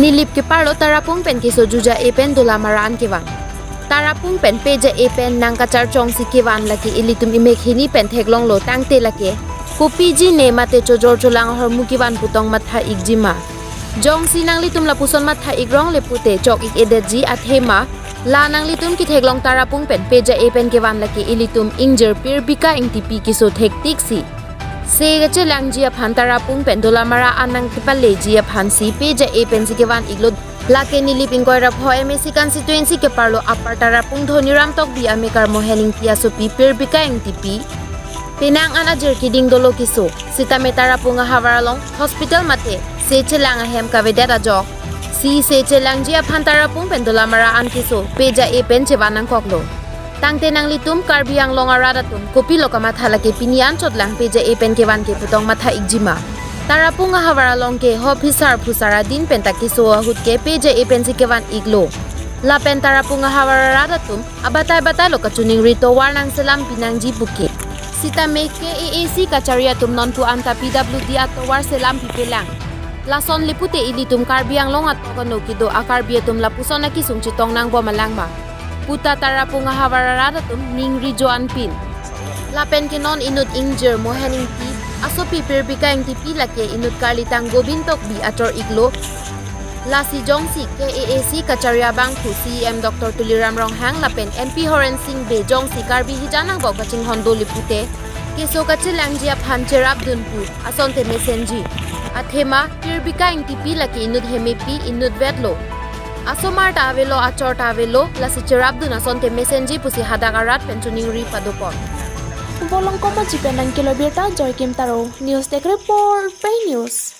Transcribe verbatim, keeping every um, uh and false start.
Nilip keparlo Tarapung pen keso juja-e pen Dolamara an kevang. Tarapung pen peja-e pen nangkacharchongsi kevan lake ilitum imek hini pen theklonglo tangte lake kopiji ne mate chojor cholang ahormu kevan pu tong matha-ikjima. Jongsi nanglitum lapuson matha-ik rong le pute chok-ik-edetji athema la nanglitum ketheklong Tarapung pen peja-e pen kevan lake ilitum ingjir Pirbika Engtipi keso thektiksi se kachelangji aphan Tarapung pen Dolamara an nangkepaleji aphansi peja-e pensi kevan-iklo. Lake Nilip ingkoi ra pho M A C constituency keparlo Upper Tarapung Dhoniram Tokbi amekar Mohen Ingti asopi Pirbika Engtipi. Penang an ajir keding dolo keso, sitame Tarapung ahavar along hospital mate se chelang ahem kavedet ajok si se chelangji aphan Tarapung pen Dolamara an keso peja-e pen chevan nangkoklo. Tangte nanglitum Karbi Anglong arat atum kopilo kamatha lake pini anchot lang peja-e pen kevan ke pu tong matha-ikjima. Tarapung ahavar along ke hop hisar phusar adin pen ta keso ahut ke peja-e pensi kevan-iklo. Lapen Tarapung ahavar arat atum abatai batai lo kachiningri tovar nangselam pinangji puke. Sitame K A A C kachari atum nonpu anta P W D atovar selam pipelang. Lason le pute ilitum Karbi Anglong atok ano kedo a-Karbi atum lapuson akesung chetong nangbom alang ma puta Tarapung ahavar arat atum ningri jo-an pin. Lapen ke non inut ingjir Mohen Ingti asopi Pirbika Engtipi lake inut karli tang Gobin Tokbi achor-iklo. Lasi jongsi K A A C kachari abangphu C E M Doctor Tuliram Ronghang lapen M P Horen Sing Bey jongsi Karbi hijan angbong kachinghon do le pute keso kachelangji aphan cherapdun pu asonte mesenji. Athema Pirbika Engtipi lake inut hemepi inut vetlo. Asomar ta avelo, achor ta avelo, lasi cherapdun asonte mesenji pusi hadak arat pen chiningri padopon. Volongkom Aji pen nangkelo birta Joykim Taro, News Desk Report, Pei News.